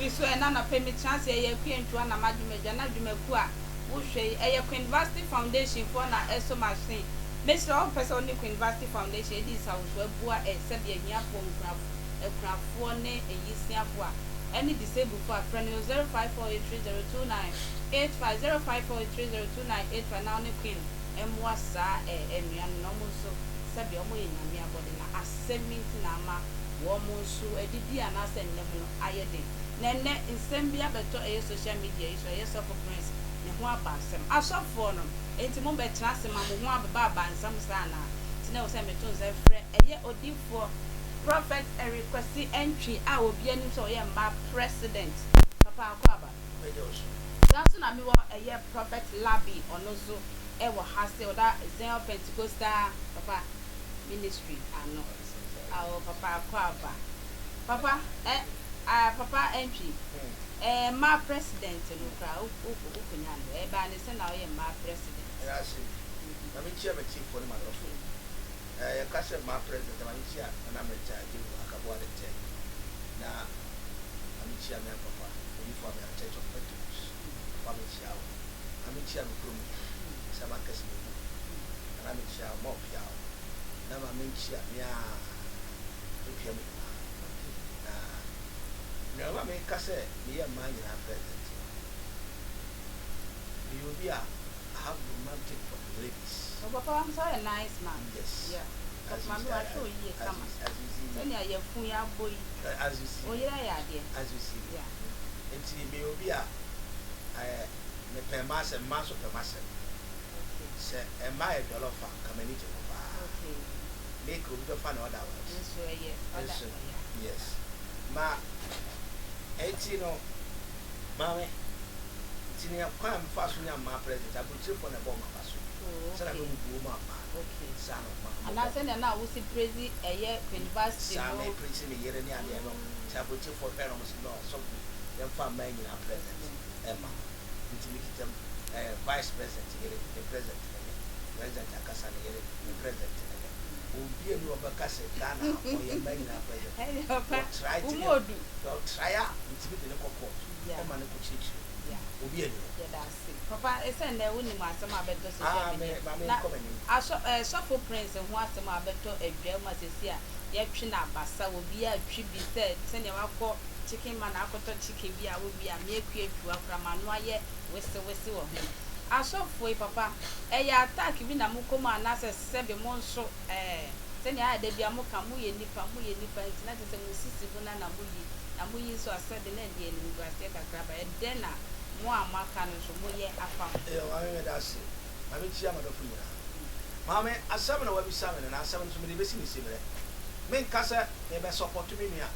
TV so ɛna anɔpa yi metena ase ɛyɛ Akua Ntua na m'adwumadwa na dwumakuo a wohwɛ yi ɛyɛ Queen Vasti Foundation foɔ na ɛso m'asene. Mesrɛ wo wopɛ sɛ wo ne Queen Vasti Foundation ɛdi nsawosoɔ ɛboa ɛ sɛdeɛ ahiafoɔ nkunafo akunafoɔ ne ayisiafoɔ a ɛne disable foɔ a frɛ no 0548302985 0548302985 na wo ne Queen mmoa saa ɛ anuanom na wɔn nso sɛdeɛ wɔyɛ Nyame abɔde na asɛm yi nti na ama wɔn nso adidi anaasɛ nnɛ ho no ayɛ den. Na ɛnnɛ nsɛm bi abɛtɔ ɛyɛ social media yi so, ɛyɛ Sɔfo Prince ne ho aba asɛm. Asɔfoɔ no, enti mo bɛtena ase ma mo ho abeba aba nsɛm saa anaa? Nti na ɛwɔ sɛ meto nsa frɛ ɛyɛ odiyifoɔ Prophet Eric Kwasi Antwi a obiara nim sɛ ɔyɛ mmaa president. Papa akɔ aba. Mɛgye wo so. Saa nso na mewɔ ɛyɛ Prophet Labi, ɔno nso ɛwɔ ha sɛ ɔda Zion Pentecostal papa ministry ano. Awo papa akɔ aba. Papa ɛ ah papa Antwi ɛ mmaa president no koraa wo wo wokonya no ɛbaa ne sɛ na ɔyɛ mmaa president. Ɛda ase. Ma menkyia m'atiefoɔ ne m'adɔfoɔ. Ɛɛ yɛka sɛ mmaa president a, ma menkyia Nana Mmerɛkyɛ Agyemu Akaboa the third. Na ma menkyia me papa Odifo Amea Church of Pentecost. Papa mekyia wo. Ma menkyia me kurom hene Saman Kɛse Mebu. Nana mekyia wo, ma ɔpia wo. Na ma menkyia me a me pia mu nyinaa. Na nea ɔma meka sɛ meyɛ mmaa nyinaa president no, meyɛ obi a I have romantic for the ladies. Oh papa wam sɛ ɔyɛ nice man. Yes. Yeah. As Papa you maame wahwɛ wo yie as kama. you as you see me. Sɛnea yɛfu yi abɔ yi. As you see me. Oyere ayɛ adeɛ. As you see me. Yeah. Nti meyɛ obi a ɛɛ mepɛ mmaa asɛm, mmaa nso pɛ m'asɛm. Okay. Sɛ mmaa yɛ jollof a, nka m'ani gye ho paa. Okay. Make obi bɛfa no otherwise. Nso ɛyɛ ɔda Nso yeah. yes. Ma eti no maame nti nea kwan a mefa so nya mmaa president aburokyerefoɔ na ɛbɔ ɔmo aba so. Oh, Sɛnea okay. mebubu wɔn ama no. Okay. Saa na ɔmo ɔmo Anaasɛ bɔ. nea na wosi praise ɛyɛ Queen Vasti Saa no. me praise me yere ne adeɛ no. Nti aburokyerefoɔ hwɛ na ɔmo sɛ no sɔfo yɛmfa mmaa nyinaa president ɛma no. Nti mekita ɛɛ vice president yere ne president ne me. President ankasa ne yere ne president ne me. Obi a ni ɔbɛka sɛ Ghana ɔyɛ mmaa nyinaa president. Ɛyɛ papa. Wɔtrae Wo te mu ne odu. wɔtrae a ntumi de ne kɔ court ɛma ne kɔ kyerɛkyerɛ. Obi ani hɔ. Yɛda ase. Papa ɛsɛ nnɛ wonim asɛm a abɛtɔ social Ah me media. maame Na nkɔ m'anim. asɔ ɛɛ Sɔfo Prince ho asɛm a abɛtɔ adwa mu asesi a yɛtwe no abasa obiara twi bi sɛ sɛnea wakɔ chicken man akɔtɔ chicken bi a wowie a meakua atwa koraa ma ano ayɛ wesewese wɔ ho. Asɔfoɔ yi papa ɛyɛ attack bi na mokɔ mu anaasɛ sɛbe mo nso ɛɛ sɛnea ayɛ da bi a moka moyɛ nipa moyɛ nipa nti na kyerɛ sɛ mo sisi ho na na moyi na moyi nso a sɛbe na ɛde animguaseɛ kakra ba ɛdɛn na mo a moaka no nso moyɛ afa ho. Ɛyɛ maame meda ase. Maame kyia m'adɔfo nyinaa. Maame asɛm na wabisa me no na asɛm no nso mede bɛsi ne siberɛ. Menka sɛ mebɛ support me nua.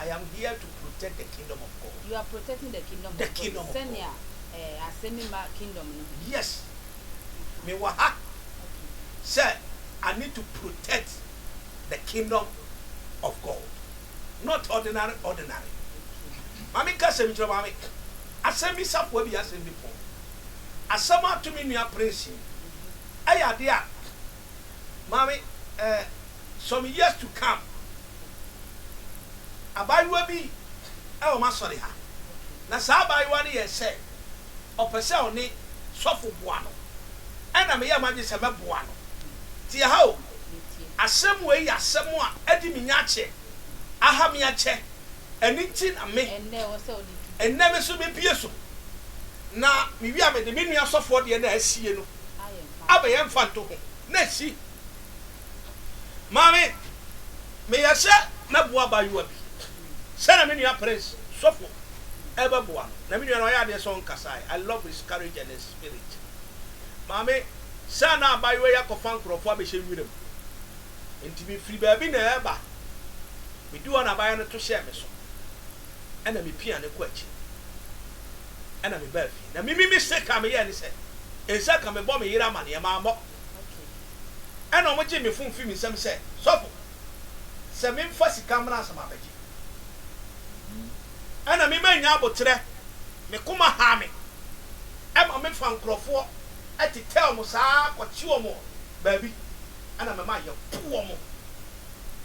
I am here to protect the kingdom of God. You are protecting the kingdom The of God. kingdom of God. Sɛnea ɛɛ asɛm yi ma kingdom no ho. Yes. Mewɔ ha sɛ I need to protect the kingdom of God. Not ordinary ordinary. Maame nka asɛm kyerɛ maame. Asɛm bi safoa bi asɛm bi pɔn. Asɛm ato me nua Prince yi. Ɛyɛ adeɛ a maame ɛɛ some years to come abaayewa bi ɛwɔ m'asɔre ha. Na saa abaayewa no yɛ sɛ ɔpɛ sɛ ɔne sɔfo boa no. Ɛna meyɛ m'adwene sɛ mɛboa no. Tie ha o. Metie. Asɛm wei yɛ asɛm a ɛdi me nya akyɛ. Aha me akyɛ. Ɛno nti na me Ɛnnɛ ɛwɔ sɛ wode tu. ɛnnɛ me so mepie so. Na mewie a mede me nua sɔfoɔ deɛ na asie no Ayɛ mfa. abɛyɛ mfa nto ho na asi. Maame, meyɛ sɛ mɛboa abaayewa bi sɛnea me nua Prince sɔfo ɛbɛboa no. Na me nua no ɔyɛ adeɛ sɛ ɔnkasae. I love his courage and his spirit. Maame, sɛ na abaayewa yi akɔfa nkurɔfoɔ abɛhyɛ nwura mu. Nti mefiri baabi na ɛreba. Medi hɔ na abaayewa no to hyɛɛ me so. Ɛna mepia ne kɔ akyi. Ɛna mebaa fie. Na mimi mistake a meyɛɛ ne sɛ, nsa ka mebɔ me yere amanneɛ mammɔ. Okay. Ɛna ɔmo gye me phone fi me nsam sɛ, sɔfo, sɛ memfa sika mmra asɛm abɛgye. Ɛna me manya abotrɛ, me koma ha me. Ɛma mefa nkurɔfoɔ ɛtetɛ ɔmo saa kɔkye ɔmo baabi. Ɛna mema yɛpo ɔmo.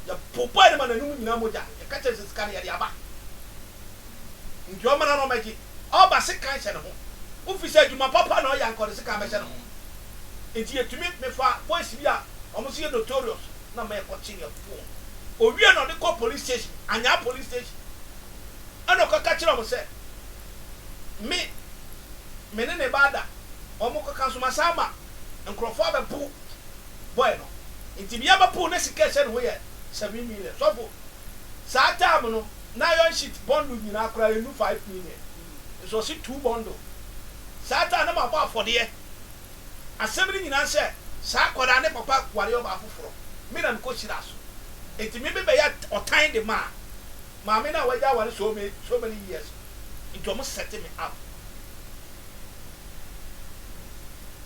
Yɛpo bɔɔ ne ma n'anim nyinaa mogya. Yɛka kyerɛ sɛ sika no yɛde aba. Nti ɔmmra na ɔmmɛgye. Ɔba sekan hyɛ ne ho. Wofi sɛ adwuma papa na ɔyɛ anka ɔde sekan bɛhyɛ ne ho. Nti yɛtumi, mefa boys bi a wɔn nso yɛ notorious na ma yɛkɔkye no yɛpo wɔn. Owie na ɔde kɔ police station, Anyaa police station. Ɛna ɔkɔka kyerɛ wɔn sɛ me, me ne ne ba ada. Wɔn kɔka nso masan ama nkurɔfoɔ abɛpo boy no. Nti me yɛbɛpo na sika a ɛhyɛ ne ho yɛ 7 million. Sɔfo, saa time no na iron sheet bundle nyinaa koraa ɛnnu 5 million. Nso ɔse two bundle. Saa time no na mabɔ afɔdeɛ. Asɛm no nyinaa sɛ saa akwadaa ne papa ware ɔbaa foforɔ. Me na mekɔ hyiraa so. Nti me me bɛyɛ ɔtan de maa maame no a wagya aware so many so many years no. Nti ɔmo set me up.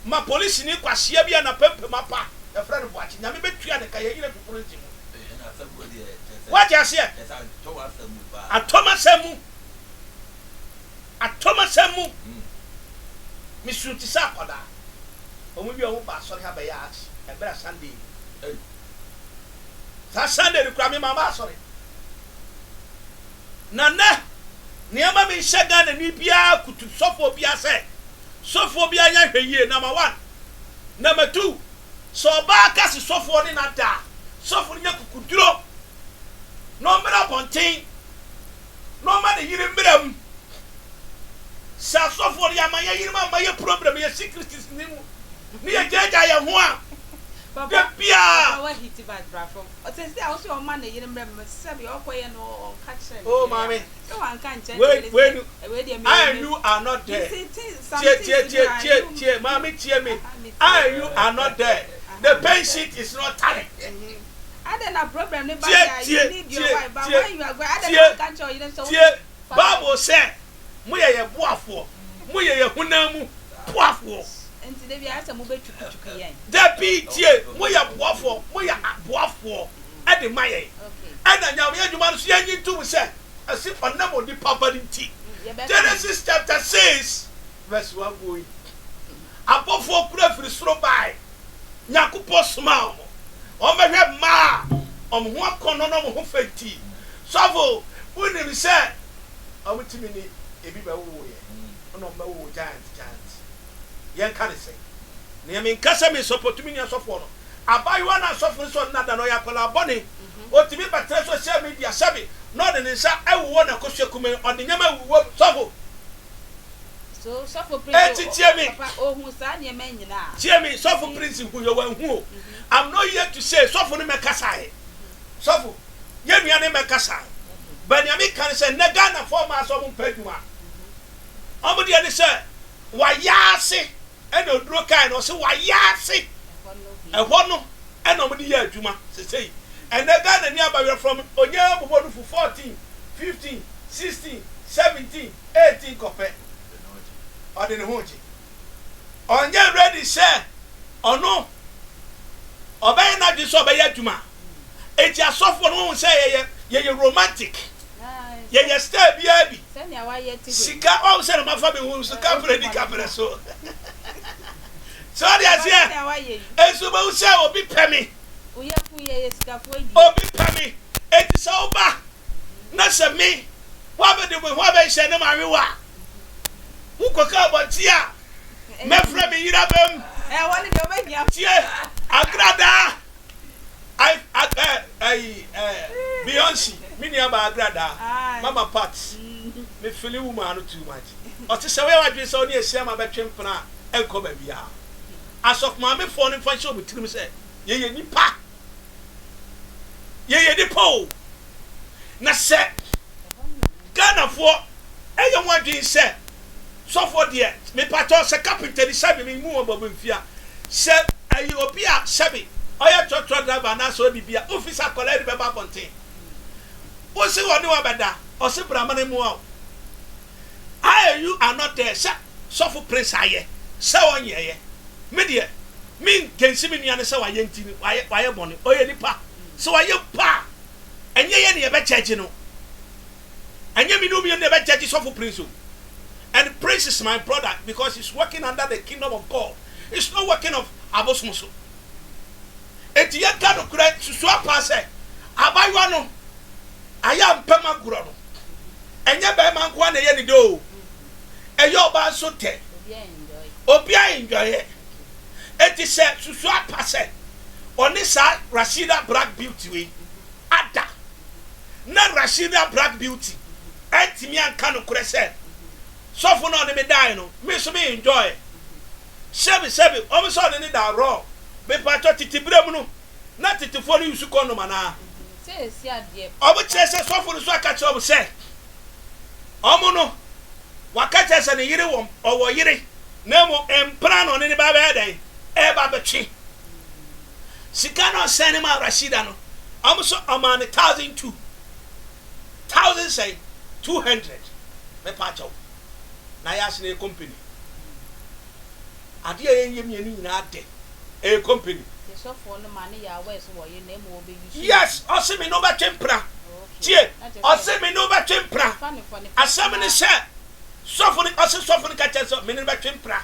Ma polisini kwasia bi a n'apampam apa, yɛfrɛ no Boakye. Nyame bɛtua ne ka, yɛayi no afi polisi mu. Woate aseɛ? Atɔ m'asɛm mu. Atɔ m'asɛm mu. Mesu te sɛ akwadaa. Wɔn wie a wɔn ba asɔre ha bɛyɛ action ɛberɛ a Sunday ni. Saa Sunday no koraa me maa ba asɔre. Na nnɛ, nea ɛma menhyɛ Ghanani biara kutu sɔfoɔ biara sɛ, sɔfoɔ biara nyɛ ahwɛyie, number one. Number two, sɛ ɔbaa ka se sɔfoɔ ne no ada a, sɔfo no nya kukuduro na ɔmmra abɔnten na ɔmma ne yere mmra mu. Sɛ asɔfoɔ no yɛama yɛn yerenom amma yɛ problem, yɛ secrecies nni mu, ne yɛgyaagyaa yɛn ho a, Papa, da biara. Papa wahiti but bra fam. Ɔsɛsɛ a ɔsɛ ɔma ne yere mmerɛ mu sɛbi ɔkɔyɛ no ɔnka kyerɛ ne Oh yere maame, ana sɛ wanka nkyerɛ ne wei yere wei sɛ no, wei deɛ I me and me you are not me there. see things some Tie things tie bi tie a tie you tie maame tie me. aha me I tie and you are not there. The aha pain sheet is not tallying. Adɛn na problem ne ba Tie deɛ tie you need your tie wife but tie when you are going adɛn na tie wanka nkyerɛ ɔyere sɛ wo tie. fa Bible sɛ moyɛ yɛ boafoɔ, moyɛ yɛ honam mu boafoɔ. Nti da bi ayɛ sɛ mobɛtwukutuku yɛn. Dabi, tie, moyɛ boafoɔ, moyɛ aboafoɔ de ma yɛn. Ɛna Nyame adwuma no so yɛnyi ntom sɛ ɛse ɔnam onipa ba no nti. Yɛbɛka. Genesis chapter 6 verse 1 going. Abɔfoɔ kura firi soro bae. Nyankopɔn somaa wɔn. Wɔn bɛhwɛ mmaa a wɔn ho akɔnnɔ na wɔn ho fɛ nti. Sɔfo, wonim sɛ wɔn tumi ne ebi bɛwowo yɛ. Ɛna wɔn bɛwowo giant giant. Yɛnka ne sɛn? Nea menka sɛ me support me nua sɔfoɔ no. Abaayewa no a sɔfo no sɛ ɔne no ada no, ɔyɛ akwadaa bɔne. Otumi bɛtena social media sɛbe na ɔde ne nsa ɛwowɔ n'akosua kumaa, ɔde nneɛma ɛwowɔ mu. Sɔfo! So sɔfo Prince Eti tie me. papa ohun saa nneɛma nyinaa? Tie me, sɔfo Prince hu yɛ wanhu o. I'm not here to say sɔfo no mɛkasa ɛ. Sɔfo, yɛn nua no mɛkasa ɛ. But nea meka ne sɛ nnɛ Ghanafoɔ mmaa sɛ wɔn mpɛ adwuma. Wɔn deɛ ne sɛ wayɛ ase ɛna oduro kae no ɔsɛ wayɛ ase. Ɛhɔ no ɛna wɔn de yɛ adwuma sesei. Ɛnɛ Ghana ni abayerɛ from onye bobɔ nufu 14, 15, 16, 17, 18 kɔpɛ. Ɔde ne ho gye. Ɔnyɛ ready sɛ ɔno ɔbɛyɛ n'adwene sɛ ɔbɛyɛ adwuma. Eti asɔfoɔ no wɔn sɛ yɛyɛ yɛyɛ romantic. Yɛyɛ style biara bi. Sɛnea wayɛ ti hɔ yi. Sika ɔn sɛ na mafa mi ho sika pere di kapere so. Sɛ ɔde aseɛ. Sɛnea wayɛ yi. Nso bɛhu sɛ obi pɛ me. Woyɛ fu yɛyɛ sikafoɔ yi. Obi pɛ me. Eti sɛ ɔba na sɛ me wabɛde me ho abɛnhyɛ ne ma awewa. Wokɔka abɔnten a mɛfrɛ me yere abam. Ɛwɔ ne deɛ ɔbɛhia. Tie agradaa. I ayi Beyonce me nua ba agradaa mama part me feeling woman no too much. Ɔte sɛ woyɛ w'adwene sɛ wo ne ahyia ma bɛtwe mpena a ɛnkɔ baabiara. Asɔfo maamefoɔ no mfa nhyɛ wɔn tirim sɛ yɛyɛ nipa. Yɛyɛ nipa o. Na sɛ Ghanafoɔ ɛyɛ wɔn adwene sɛ sɔfoɔ deɛ mepatɔ sɛ carpenter ni sɛbi me mu wɔn bɔ mfia sɛ ɛyɛ obi a sɛbi ɔyɛ trɔtrɔ driver anaasɛ ɔyɛ biribi a wofi sɛ akwadaa yi de bɛba abɔnten wosi wɔ ne wabɛda ɔsi bramane mu a I and you are not there sɛ sɔfo Prince ayɛ sɛ ɔnyɛyɛ me deɛ me nkensi me nua no sɛ wayɛ nti wayɛ wayɛ bɔne ɔyɛ nipa sɛ wayɛ mpo a ɛnyɛ yɛ ne yɛbɛkyɛgye no ɛnyɛ me ne omienu na ɛbɛgyagye sɔfo Prince o. And Prince is my brother because he's working under the kingdom of God. He's not working of abosom so. Eti yɛnka nokorɛ susu apaa sɛ abayewa no ayɛ ampam agorɔ no ɛnyɛ bɛrima nko ara. nkoa na ɛyɛ ne dɛ o, ɛyɛ ɔbaa nso dɛ. Obiara enjoy. Enti sɛ susu apa sɛ ɔne saa Rashida Black Beauty wei ada na Rashida Black Beauty antumi anka nokorɛ sɛ sɔfo no a ɔne me daeɛ no me nso me enjoy. Sɛbi sɛbi wɔn sɛ ɔne ne da raw. Mepakyɛw tete berɛ mu no na tetefoɔ no use condom anaa? Wɔn kyerɛ sɛ sɔfo no nso aka kyerɛ wɔn sɛ wɔn no waka kyerɛ sɛ ne yere wɔ ɔwɔ yere na mmom mpena na ɔne ne ba bɛyɛ dɛn ɛreba bɛtwe sika na ɔsɛn ne ma Rashida no wɔn nso ɔmaa no 1002 thousand sɛn 200 mepakyɛw na yɛ ase na yɛ company adeɛ a yɛnyɛ mmienu nyinaa dɛ ɛyɛ company. Yes, ɔse me ne wo bɛtwe mpena. Tie, ɔse me ne wo bɛtwe mpena. Asɛm ne sɛ, sɔfo no, ɔse sɔfo no ka kyerɛ sɛ me ne no bɛtwe mpena.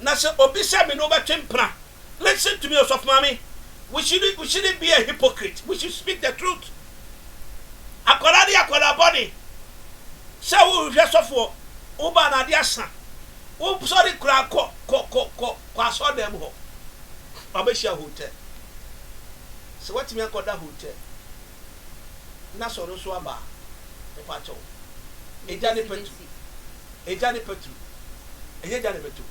Na sɛ obi sɛ me ne wo bɛtwe mpena, listen to me, Osɔfo Maame, we shouldn't be a hypocrite, we should speak the truth. Akwadaa ne akwadaa bɔne, sɛ wohwehwɛ sɔfoɔ, woba na ade asa, wosɔre koraa kɔ kɔ kɔ kɔ kɔ asɔredan mu hɔ, wabɛhyia hotel. Sɛ woatumi akɔda hotel na sɛ ɔno nso aba a, mepa kyɛw, egya ne patu, egya ne patu, ɛnyɛ gya ne bɛto.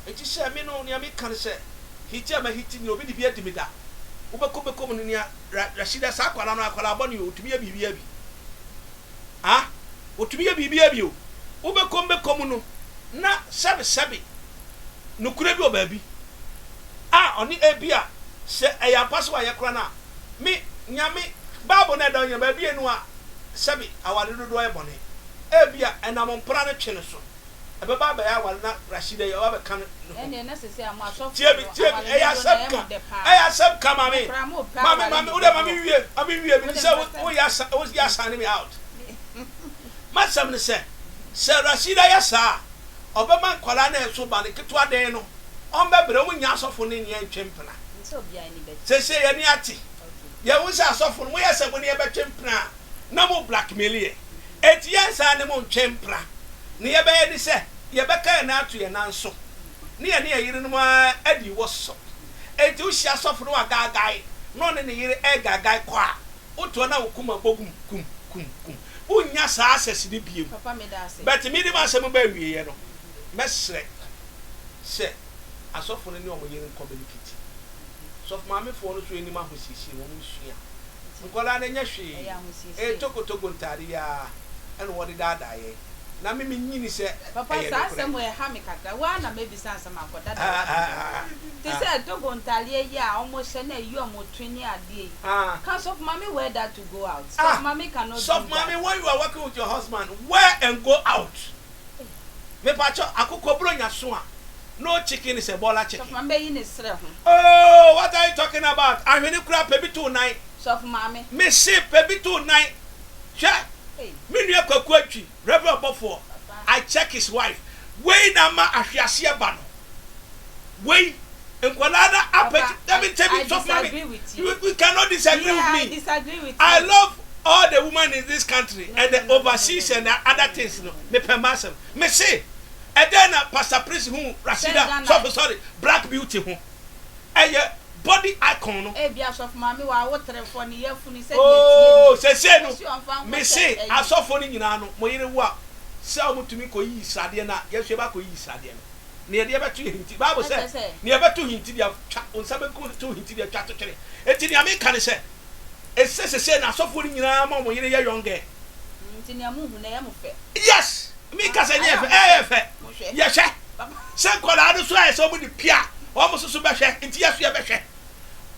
Enti sɛ me no, nea meka ne sɛ, hiti a mahiti nea obi de bi adi me da, wobɛkɔ bɛkɔ mu no, nea Rashida, saa akwadaa no, akwadaa bɔne o, otumi yɛ biribiara bi. Ah, otumi yɛ biribiara bi o. Wobɛkɔ mu bɛkɔ mu no, na sɛbesɛbe, nokorɛ bi wɔ baabi a ɔne ebia sɛ ɛyɛ ampa sɛ wayɛ koraa no a, me, Nyame, Bible no a ɛda hɔ nyina, baabi enu a sɛbe aware dodoɔ yɛ bɔne. Ebia ɛnam mpena no twe no so, ɛbɛba abɛyɛ aware na Rashida yi ɔba abɛka ne ho. Ɛnneɛ na sese a mo asɔfoɔ Tie me, no, tie me, aware ɛyɛ dodoɔ no asɛm ɛyɛ ka, mo dɛ paa. ɛyɛ asɛm ka, Mo maame, koraa mo pɛ maame, aware maame, wo deɛ ma dodoɔ. me nwie, ma me nwie, Wo menim deɛ sɛ mepɛ wo, sɛ. woyɛ asa, woyɛ asane me out. M'asɛm ne sɛ, sɛ Rashida yɛ saa a, ɔbɛma nkwadaa no a ɛso ba no ketewa dɛn no, wɔbɛbrɛ, wɔnnya asɔfo no ne yɛn ntwe mpena. Seesei yɛn ani ate. Yɛahu sɛ asɔfo no, moyɛ sɛ mo ne yɛn bɛtwe mpena a, na mo blackmail yɛn. Enti yɛnsan ne mo ntwe mpena. Nea yɛbɛyɛ ne sɛ, yɛbɛka yɛn nan ato yɛn nan so, ne yɛne yɛn yerenom ara adi wɔ so. Enti wohyia sɔfo no wagaagae, na ɔne ne yere regaagae kɔ a, wotoa na wo koma bɔ gum, kum, kum, kum. Wonnya saa access no bio. Papa meda ase. But mede m'asɛm ba awieɛ no, mɛsrɛ sɛ asɔfo no ne wɔn yere nkɔminikiti. Sɔfo maamefoɔ no nso nnim ahosiesie no, wɔn nsua. Nkwadaa no ɛnyɛ hwee, Ɛyɛ ɛyɛ ahosiesie. Togo Togo ntaade yi ara ɛna wɔde daadaa yɛn. Na me menyini sɛ Papa ɛyɛ saa nokorɛ. asɛm wei ɛha me kakra, wo ara na mɛbisa ansa makɔ dada Ah w'adwene ah mu. Te ah sɛ Togo ntaadeɛ yi a wɔhyɛ na ɛyi wɔn to ne adeɛ yi, ah. can Sɔfo Maame wear that to go out? Sɔfo Ah! Maame cannot do Sɔfo that. Maame when you are working with your husband, wear and go out. Mepakyɛw, akokɔ bronya so a, no chicken is a baller Sɔfo chicken. Maame bɛyi ne serɛ ho. Oh, what are you talking about? Ahwene koraa pɛ bi to wo nan. Sɔfo Maame. Mese pɛ bi to wo nan. Hwɛ, Ei. me nua Kwaku Antwi, Reverend ɔbɔfoɔ, Papa. I check his wife. Wei na ama ahweaseɛ ba no. Wei, nkwadaa no Papa, apɛ, let me tell I you, Sɔfo Maame, disagree with you. you cannot disagree Yeah, with I me. disagree with I you. love all the women in this country No, and no, the no, no, no, overseas no, and no, the other no, no, things no, no. no. Me pɛ m'asɛm. Me se, ɛdɛn na Pastor Prince hu Sɛ Rashida, Ghana. sɔfo sorry, Black Beauty ho. Ɛyɛ body icon no. Ebi asɔfo maame wɔ awotrefo ne yafunu sɛ deɛ Oh, tie ni. sese no, Wosi ɔmfa me nkɔhyɛ se ɛyi. asɔfo no nyinaa no, mo yere wo a, sɛ ɔmo tumi kɔ yiyi sradeɛ no a, yɛn nso yɛbɛ akɔ yiyi sradeɛ no. Nea yɛde yɛbɛto yɛ hinti. Bible sɛ, Ɛkyɛ sɛ. nea yɛbɛto hinti deɛ twa, wo nsa benkum to hinti deɛ twa to twene. Enti nea meka ne sɛ, ɛsɛ sese na asɔfoɔ no nyinaa ma ɔmo yere yɛ young girl. Nti nea muhu no ɛyɛ mo fɛ. Yes! Meka sɛ nyɛ Ayɛ fɛ, mo ɛyɛ fɛ. fɛ. Mohwɛ. Yɛhwɛ. Papa. Sɛ nkwadaa no so ayɛ sɛ ɔmo de pia, ɔmo nso so bɛhwɛ, nti yɛ so yɛbɛhwɛ.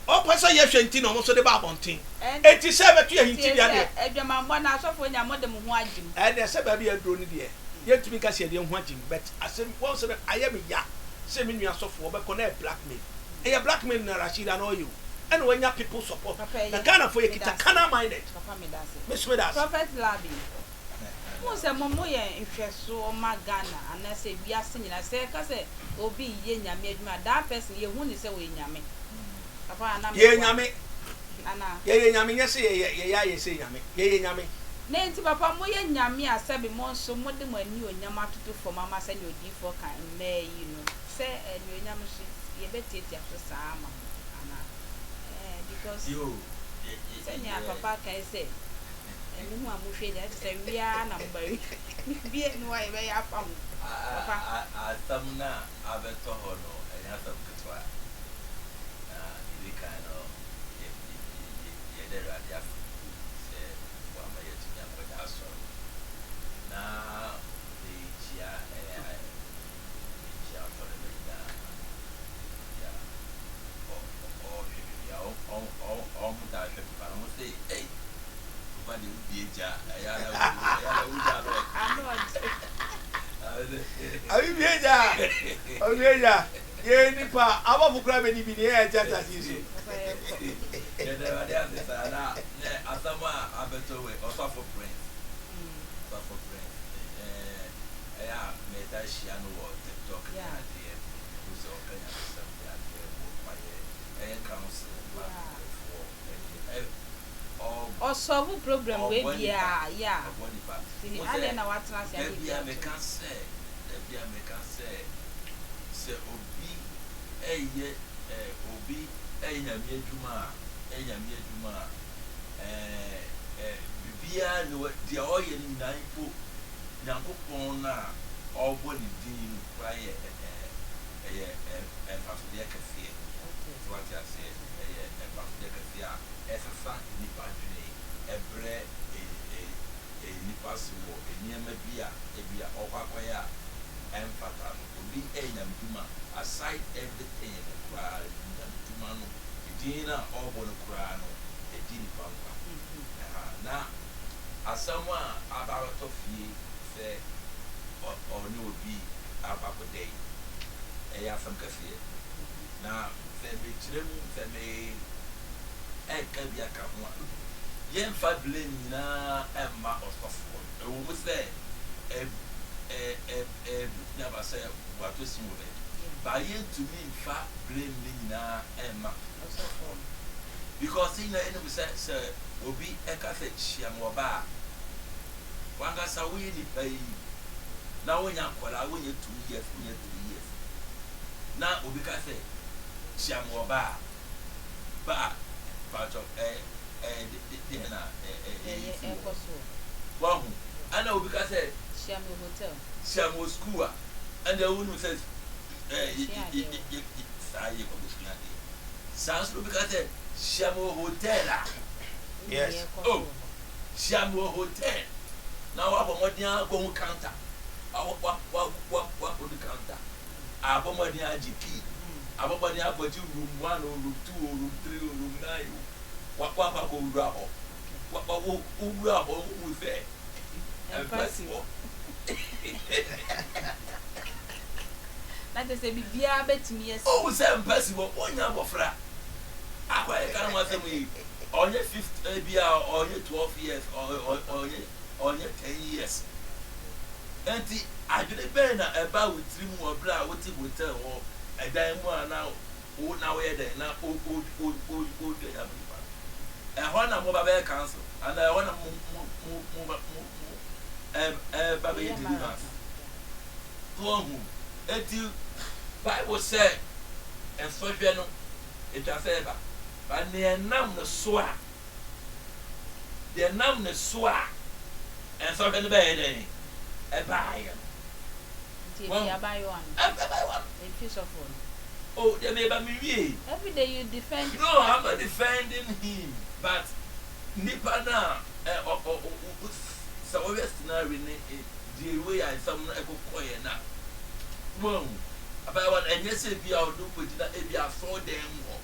Ɔpɛ sɛ yɛhwɛ nti na ɔmo nso de ba abɔnten. Enti sɛ ɛbɛto yɛ hinti Tie deɛ sɛ deɛ. adwamammɔ no asɔfoɔ nya mode mo ho agye mu. Ɛnneɛ sɛ baabi a aduro no deɛ yɛntumi nka sɛ yɛde yɛn ho agye mu but asɛm wɔn sɛ ayɛ me ya sɛ me nua sɔfoɔ ɔbɛkɔ na ɛyɛ blackmail ɛyɛ blackmail na Rashida na ɔyɛ o ɛna wanya people support Papa na ɛyɛ Ghanafoɔ meda yɛkita ase. carnal minded Papa meda ase. me so meda ase. Prophet Labi, wohu sɛ mo moyɛ nhwɛsoɔ ma Ghana anaasɛ wiase nyinaa. Sɛ yɛka sɛ obi reyɛ Nyame adwuma a, that person yɛhu no sɛ ɔyɛ Nyame. Papa anaa Yɛyɛ meboa? Nyame Anaa? Yɛyɛ Nyame nyɛ sɛ yɛyɛ yɛyɛ ayɛ sɛ Nyame yɛyɛ Nyame. Na enti papa moyɛ nyame a sɛbe mo nso mode mo anuonyam atoto fam ama sɛnea odiyifoɔ ka mmaa yi no sɛ anuonyam nso yɛbɛtiatia so saa ama mo anaa? Ɛɛ because sɛnea papa kae sɛ ɛno ho a mohwɛ deɛ ɛte sɛ wia ara na moba wi biribi nni hɔ a yɛbɛyɛ afa ho papa. Asɛm no a abɛtɔ hɔ no ɛnyɛ asɛm ketewa na deɛ ɛdi kan no yɛda Awurade ase sɛ wama yɛatumi akɔ n'asɔre na mekyia ɛɛ mekyia asɔre mma nyinaa bia ɔhwɛ me bia ɔmo taa hwɛ me pa na ɔmo sɛ ei papa deɛ wobie gya ɛyɛ ana ɛyɛ ana wogya ano ɔde Abi bie gya obie gya yɛ nipa abɔfo koraa bɛdi bi ne yɛ ɛte asase yi so. Yɛda Awurade ase saa na nɛ asɛm a abɛtɔ wei Ɔsɔfo Prince Ɔsɔfo Prince ɛɛ ɛyɛ a metaa hyia no wɔ TikTok ne adeɛ mehu sɛ ɔka nyamesɛm ne adeɛ bɔ mpaeɛ ɛyɛ council ma nkurɔfoɔ ɛne ɛ ɔ Ɔsɔlve problem wei ɔboa nipa biaa yeah ɔboa nipa nti wohu sɛ adɛn na watena ase da ade bi biara ato meka no. sɛ da biara meka sɛ sɛ obi ɛyɛ ɛ obi ɛyɛ Nyame adwuma a, ɛyɛ Nyame adwuma a, ɛ ɛ biribiara nni hɔ, deɛ ɔyɛ no nyinaa mpo Nyankopɔn no a ɔrebɔ ne din no koraa yɛ ɛ ɛ ɛyɛ ɛ mfasodeɛ kɛseɛ. So wate aseɛ? Ɛyɛ mfasodeɛ kɛseɛ a ɛsesa nnipa adwene, ɛbrɛ ɛ ɛ ɛ nnipa ase wɔ nneɛma bi a ebia ɔrekɔ akɔyɛ a ɛmfata no. Obi yɛ nyamedwuma aside everything no koraa nyamedwuma no din no a ɔrebɔ no koraa no ɛgye nipa nkwa ɛha na asɛm a aba abɛtɔ fie sɛ ɔne obi akɔ akɔda yi ɛyɛ asɛm kɛseɛ na sɛ mekyerɛ mu sɛ me ɛka bi aka ho a yɛmfa blame nyinaa ɛmma ɔsɔfoɔ no ɛwɔ mu sɛ ɛ ɛ Ebetumi aba sɛ wɔatɔ sin wɔ baabi, but yɛntumi mfa blame no nyinaa mma ɔsɔfoɔ no because yɛn nyinaa yɛnim sɛ sɛ obi ka sɛ hyia me wɔ bar a, w'ankasa woyɛ nipa yi na wonyɛ akwadaa, wonyɛ 2 years, wonyɛ 3 years na obi ka sɛ hyia me wɔ bar a, bar paatwɔ ɛɛ ɛɛ deɛ na ɛyɛ fi wɔ hɔ. Wahu? Ɛna obi ka sɛ. Hyia me wɔ hotel. Hyia me wɔ sukuu a, ɛnde wonim sɛ ɛɛ saa yɛkɔ akɔsua adeɛ. Saa nso na obi ka sɛ hyia me wɔ hotel a. Yes. Oh, hyia me wɔ hotel na wabɔ mmɔden akɔhu counter. Wa wa wa wa wakɔdu counter. Abɔ mmɔden agye key. Abɔ mmɔden akɔgye room 1 o, room 2 o, room 3 o, room 9 o. Wakɔ akɔ akɔwura hɔ. Wa wa wo wowura hɔ wohu sɛ Ɛmfa ɛmfa si si hɔ. Na kyerɛ sɛ biribiara bɛtumi asi. Wohu sɛ mpa si hɔ, wonnya abɔfra. Akwadaa yi ka ne ho asɛm yi, ɔnyɛ fifth ebia ɔnyɛ 12 years, ɔnyɛ ɔnyɛ 10 years. Enti adwene bɛn na ɛba wo tirim wɔ bere a wote hotel hɔ ɛdan mu a na wo na woyɛ dɛn na wo wo wo wo wodua Nyame nipa no? Ɛhɔ na moba bɛyɛ council anaa ɛhɔ na mo mo mo mo ba mo mo ɛ ɛba bɛyɛ Ɛyɛ deliverance? marathon. So wahu? Enti Bible sɛ nsɔhwɛ no etwa sɛ ɛba, but nea ɛnam ne so a deɛ ɛnam ne so a nsɔhwɛ no bɛyɛ dɛn? Ɛbaeɛ no. Nti efi Wahu? abaayewa no. Ɛfi abaayewa no. Efi sɔfoɔ no. Oh, deɛ meba mewie. Every day you defend. No, I'm not defending him, but nipa no a ɛ ɔ ɔ ɔ sɛ wɔhwɛ scenario ne deɛ wei a nsɛm no ɛkokɔeɛ no a, wahu abaayewa no ɛnyɛ sɛ bi a ɔde kɔgyina ebi asɔɔdan mu hɔ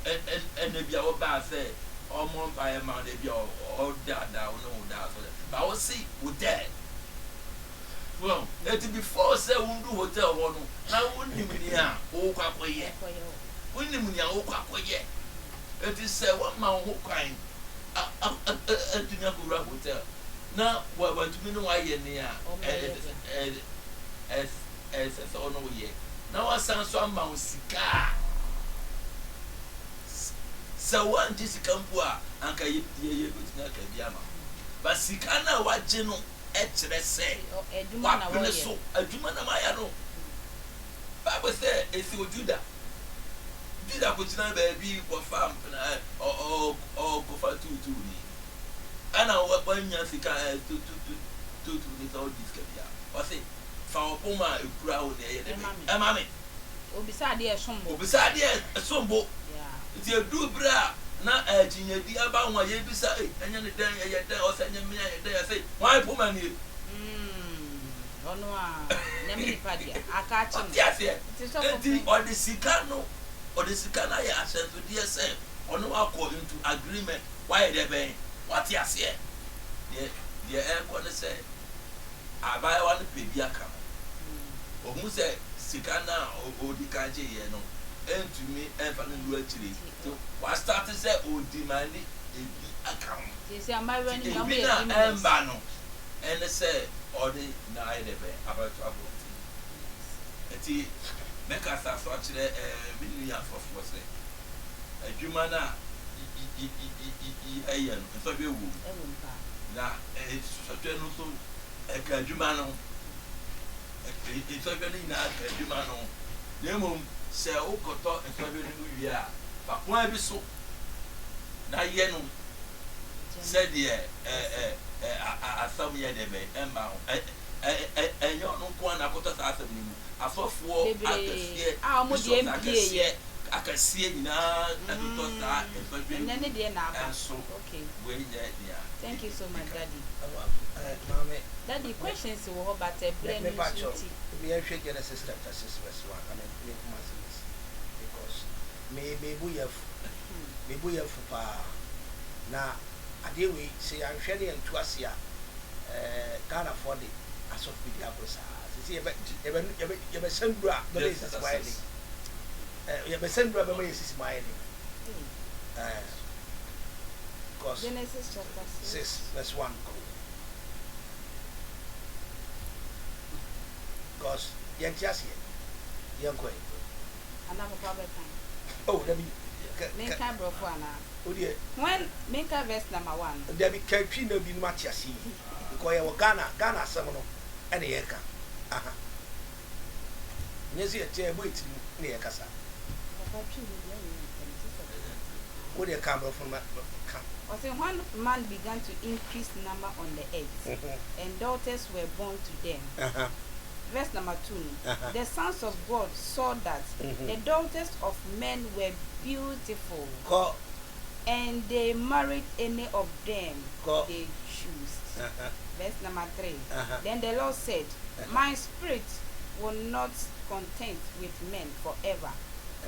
ɛ ɛ ɛna bi a wɔbaa sɛ ɔmmɔ mpaeɛ ma wo na ebi a ɔdaadaa wo ne wo da asɔɔdan ba wo se wo dɛ wahu eti before sɛ wondu hotel hɔ no na wonim nea wokɔ akɔyɛ Ɛkɔyɛ hɔ. wonim nea wokɔ akɔyɛ eti sɛ wɔma wo ho kwan atumi akɔwura hotel na watumi ne wayɛ nea Ɔmmɛyɛ deɛ. ɛsɛ sɛ ɔne wo yɛ na wasan so ama wo sika a sɛ woangye sika mpo a anka yɛbɛtumi aka bi ama wo. But sika no a wagye no kyerɛ sɛ wapene so adwuma na mayɛ no. Bible sɛ esi wɔ Juda. Juda kɔgyina baabi kɔfa mpena ɔkɔfa tuutuuni. Ɛna wanya sika tuutuuni sɛ ɔgye sika bi a ɔse fa wo poma a ekura wo na ɛyɛ dɛ bɛn ɛma me. Obisa adeɛ a ɛsom bo. Obisa adeɛ a ɛsom bo. Nti ɛduru berɛ a na akyinnyedi aba ho a yɛbisa, ei, ɛnyɛ ne dɛn, ɛyɛ dɛn, ɔsɛ ɛnyɛ me a, ɛyɛ dɛn, ɛsɛ hwan poma nie? Mm, ɔno a, nyame nipa deɛ, aka akye no. Ɔte aseɛ. Nti sɔfo Nti pɛ. ɔde sika no, ɔde sika no ayɛ ahyɛnsodeɛ sɛ ɔne wo akɔ into agreement, woayɛ dɛ bɛn? Woate aseɛ? Deɛ, deɛ ɛrekɔ ne sɛ, Abaayewa no pɛ bi aka ho. Ɔhu sɛ sika no a ɔdi kan gyeeɛ no ntumi mfa no nnu akyire nti wastate sɛ ɔredimande ebi aka ho. Nti Nti ebi no a ɛmba no ne sɛ ɔde no ayɛ dɛ bɛn abɛto abɔnten. Nti mɛkasa so akyerɛ me nua asɔfoɔ sɛ adwuma no a yɛyɛ no nsɔhwɛ wɔ mu. Na nsɔhwɛ no nso ɛka adwuma no ho. Nsɔhwɛ no nyinaa ka adwuma no ho. Na mmom sɛ wokɔtɔ nsɔhwɛ no mu wie a, fa kwan bi so na yɛ no sɛdeɛ asɛm yɛ dɛ bɛn ɛmma ho. Ɛnyɛ ɔno nko ara na akɔtɔ saa asɛm no mu. Asɔfoɔ akɛseɛ, bishops akɛseɛ akɛseɛ nyinaa totɔ saa nsɔhwɛ yi mu nso wei nyɛ nea Thank you so ɛdi much kan. daddy. Eh, maame. Daddy questions wɔ hɔ but ɛbrɛ Me no pa nso kyɛw, nti. yɛnhwɛ Genesis chapter 6 verse 1 na me me nkuma asɛm asi because me me bo yɛ afu. Me bo yɛ afu paa. Na adeɛ wei sɛ yɛanhwɛ ne yɛnto ase a eh, Ghanafoɔ de asɔfo bi di agorɔ saa. Sisi yɛbɛ yɛbɛ yɛbɛ yɛbɛsɛ nnuro a bɛma yɛ Genesis sisi chapter mu ayɛ 6. den. Eh, yɛbɛsɛ nnuro a bɛma yɛ sisi mu ayɛ den. Eh, because Genesis chapter 6 6. verse 1 go. Because yɛnte aseɛ. Yɛnkɔ ɛ. Anaa papa bɛkan. Oh, dabi. Ka, ka, Menkan borɔfo anaa? wo deɛ, When menka verse number 1. Dabi, ka twi na binom ate aseɛ yi. Because yɛwɔ Ghana, Ghana asɛm no ɛna yɛka. Aha. Nyɛ sɛ yɛte a yɛbɔ yɛ tiri mu na yɛkasa. Papa twi no deɛ ɛnyɛ ntɛm te sɛ. Wo deɛ ka aborɔfo no ma ka. Ɔse when man began to increase number on the earth and daughters were born to them. Verse number 2 no, the sons of God saw that the daughters of men were beautiful. Kɔ. And they married any of them Kɔ. they chose. Verse number 3. Then the Lord said, My spirit will not content with men forever,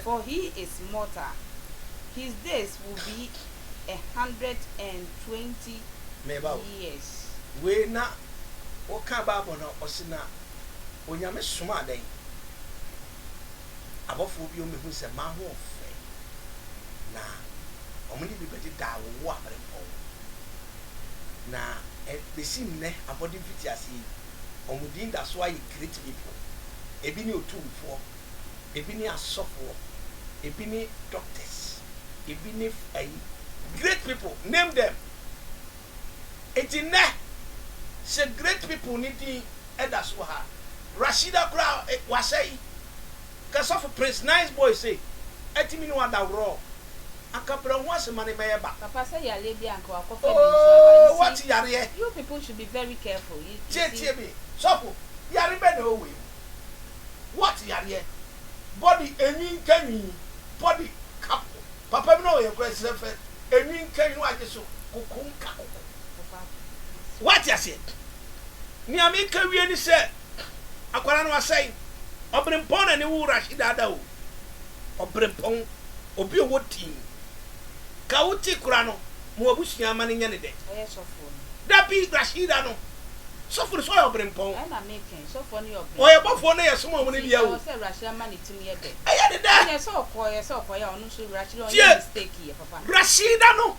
for he is mortal. His days will be 120 Meba o. years. Wei na woka Bible no ɔse na Onyame somaa dɛn? Abɔfoɔ bi ɔmɛhu sɛ mmaa ho ɔfɛ na ɔmo ne bi bɛdedaa wowo aberempɔn na besi nnɛ abɔde mfitiaseɛ yi ɔmo din da so ayɛ great people. Ebi ne otumfoɔ, ebi ne asɔfoɔ, ebi ne doctors, ebi ne ayi great people name them. Enti nnɛ sɛ great people ne din da so wɔ ha. Rashida koraa wasɛe. Ka sɔfo Prince nice boy sei atumi ne wo ada worɔɔ. Anka brɛ wo ho ase ma no mmɛyɛ ba. Papa sɛ yareɛ bi a anka wakɔfa bi nso aba Oh you what see yareɛ. you people should be very careful you Tie see. tie me sɔfo yare bɛn na ɛwɔ wei mu what yareɛ body enwi nka nwi body ka papa bi na ɔyɛ kora srɛ fɛ enwi nka nwi na wagye so koko nka koko Papa wate aseɛ nea meka wie ne sɛ akwadaa no wasɛe ɔbrempɔn na ne wo Rashida ada o ɔbrempɔn obi ɔwɔ din ka wo te kora no ma wabusua ama no nyɛ ne dɛ Ɔyɛ sɔfoɔ no. Dabi Rashida no sɔfo no sɛ ɔyɛ ɔbrempɔn Ɛna meka yi sɔfoɔ no yɛ ɔyɛ ɔbrempɔn. bɔfoɔ na yɛsoma ɔmo no Nti bia ɛwɔ o sɛ Rashida ma ne tirim yɛ dɛ. Ɛyɛ ne dɛ. Ɛneɛ sɛ ɔkɔɔyɛ sɛ ɔkɔyɛ a ɔno nso Rashida ɔnyɛ Tie mistake yɛ papa. Rashida no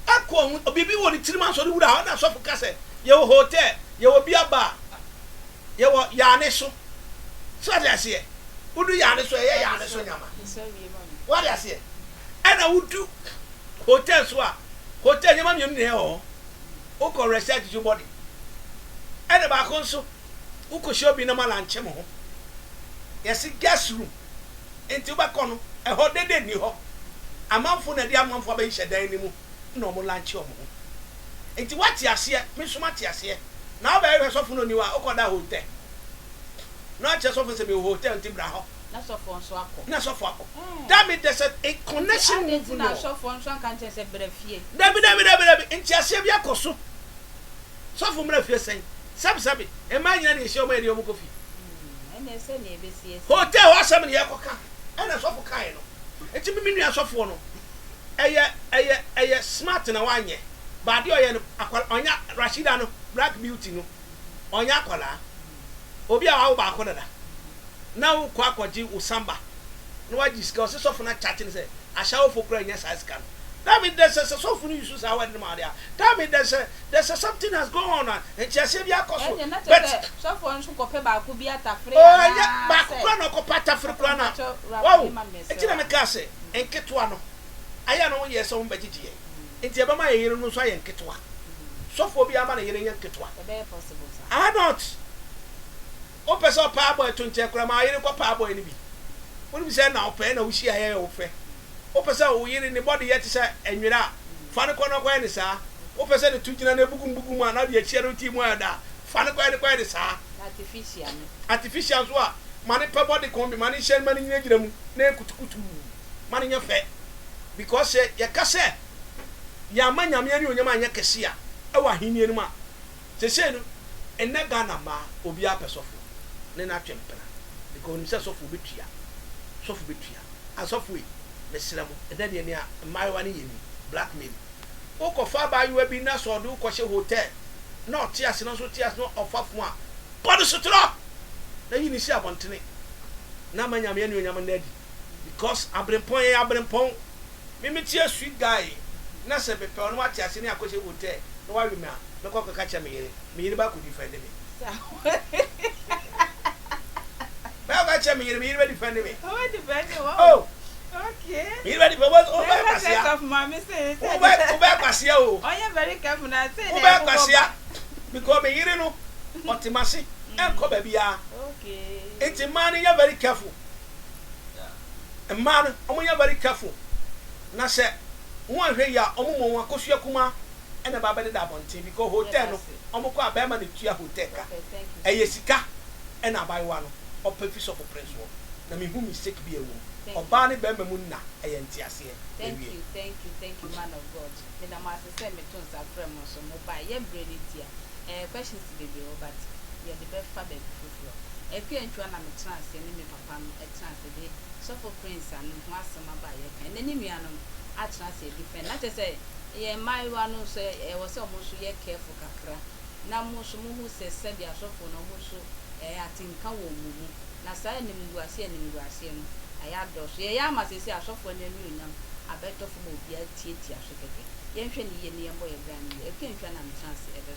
ɛkɔ biribi wɔ ne tirim asɔre wura hɔ na sɔfo ka sɛ yɛwɔ hotel yɛwɔ bi aba a yɛwɔ yaane so so ate aseɛ wodu yaane so ɛyɛ yaane so nyama wate aseɛ ɛna wodu hotel so a hotel nneɛma mmienu na ɛwɔ hɔ. Wokɔ rest agyegye wo body. Ɛna baako nso, wokɔhyia obi na moalankye mo ho. Yɛse guest room, nti wobɛkɔ no, ɛhɔ dede nni hɔ. Amanfo na ɛde amanfo abɛhyehyɛ dan no mu na wɔn lankye wɔn ho. Nti woate aseɛ, me nso mate aseɛ. Na wobɛhwehwɛ sɔfo no ɔnni hɔ a, wokɔda hotel. Na wakyerɛ sɔfo no sɛ mewɔ hotel nti bra hɔ. Na sɔfoɔ nso akɔ. Na sɔfo akɔ. That means there's a Nti connection adɛn nti moving na on. sɔfoɔ nso anka nkyerɛ sɛ bra fie? Dabi dabi dabi dabi, nteaseɛ bi akɔ so. Sɔfo mmra fie sɛn? Sɛbi sɛbi, mmaa nyina na yɛhyia wɔn a yɛde wɔn kɔ fie. Ɛnneɛ sɛdeɛ ɛbɛsi asi. Hotel hɔ asɛm na yɛrekɔka ɛna sɔfo kaeɛ no. Nti me me nua sɔfoɔ no, ɛyɛ ɛyɛ ɛyɛ smart na wanyɛ. But adeɛ a ɔyɛ no, akwadaa ɔnyɛ Rashida no, black beauty no, ɔnyɛ akwadaa. Obi a wawo baako dada na wokɔ akɔgye wo samba na wagye sika, ɔse sɔfo no akyakye no sɛ ahyɛwofo koraa nnya saa sika no. That means there's a sɛ sɔfo no use saa word no ma wo deɛ a, that means there's a there's a something has gone on a nteaseɛ bi akɔ so Ɛnneɛ na kyerɛ but sɛ sɔfoɔ no nso kɔpɛ baako bi atafere oh ɛnyɛ anaa baako sɛ koraa na ɔkɔpɛ atafere Papa koraa na mpakyɛw wrap wahu ne ma me nti mesrɛ na wo a. mekaa sɛ nketewa no ayɛ a na wɔyɛ sɛ wɔbɛgyegye yɛn nti ɛbɛma yɛn yerenom nso ayɛ nketewa. Sɔfoɔ biara ma ne yere nyɛ nketewa. Ɛbɛyɛ possible saa. Are not. Wopɛ sɛ ɔpɛ abɔe to nkyɛn koraa ma wo yere kɔpɛ abɔe no bi. Wonim sɛ ɛna wopɛ, ɛna wohyiaeɛ ɛyɛ wo fɛ. Wopɛ sɛ wo yere ne body yɛ te sɛ nwera a, fa no kɔ na kɔyɛ no saa. Wopɛ sɛ ne to gyina na ɛbugum bugum a na wode akyia no ti mu ayɛ dɛ a, fa no kɔyɛ no kɔyɛ no saa. Na artificial no? Artificial nso a, ma no pɛ body con bi, ma no nhyɛ no ma no nyinagyina mu na ɛyɛ kutukutuu, ma no nyɛ fɛ. Because sɛ yɛka sɛ yɛamma Nyame anuonyam anyɛ kɛse a ɛwɔ ahennie no mu a, sesei no nnɛ Ghana mmaa obiara pɛ sɔfoɔ ne no atwe mpena because onim sɛ sɔfoɔ bɛtua, sɔfo bɛtua. Asɔfoɔ ei, mesrɛ mo, ɛnnɛ deɛ nea mmaayewa no yɛ ni, blackmail. Wokɔfa abaayewa bi na sɛ ɔde wo kɔhyɛ hotel na ɔte ase na nso wote ase na ɔfa fon a, bɔ no sotorɔ na yi no si abɔntene na ma Nyame anuonyam nna adi because aberempɔn yɛyɛ aberempɔn. Me me teɛ sweet guy na sɛ me pɛ ɔno wate ase ne akɔhyɛ hotel na wawe me a mɛkɔ akɔka kyerɛ me yere, me yere bɛ akɔ defend me. Mɛkɔ akɔka kyerɛ me yere, me yere bɛ defend me. Ɔbɛ defend wo. Oh. Okay. Me yere bɛ defend wo, wo bɛ kwasia. Wo bɛ wo bɛ kwasia o. Ɔyɛ very careful na say Wo bɛ kwasia because me yere no ɔte m'ase ɛnkɔ baabi a. Okay. Nti mmaa no yɛ very careful. Mmaa no ɔmo nyɛ very careful na sɛ mo anhwɛ yie a ɔmo mmom wɔn akosua kumaa ɛna ɛba abɛdeda abɔnten because hotel no ɔmo kɔ a bɛɛma na etua hotel ka ɛyɛ sika ɛna abaayewa no ɔpɛ fi sɔfo prince hɔ na me hu mistake bi a ɛwɔ mu ɔbaa ne bɛɛma mu nna ɛyɛ nteaseɛ Thank mawie. you, thank you, thank you man of God. Meda mo ase sɛ meto nsa frɛ mo nso mo bae. Yɛ brɛ no nti a, eh, questions bebree wɔ but yɛde bɛfa baabi foforɔ. Akua Antwua na metena ase ne me papa no tena ase de Sɔfo Prince a ne ho asɛm aba a yɛka yi, na ne nuanom atena ase adi fɛn. Na kyerɛ sɛ yɛn mmaayewa no nso ɛwɔ sɛ wɔn nso yɛ careful kakra na mo nso mohu sɛ sɛdeɛ asɔfo no wɔn nso ɛɛ atenka wɔ wɔn mu. Na saa animguaseɛ animguaseɛ no ayɛ adɔɔso. Yɛyɛ ama seesei asɔfoɔ no anuonyam abɛtɔ fam a obiara tiatia so kɛkɛ. Yɛnhwɛ no yie na yɛmmɔ yɛn bra no yie. Akua Ntwa na metena ase ɛbɛso.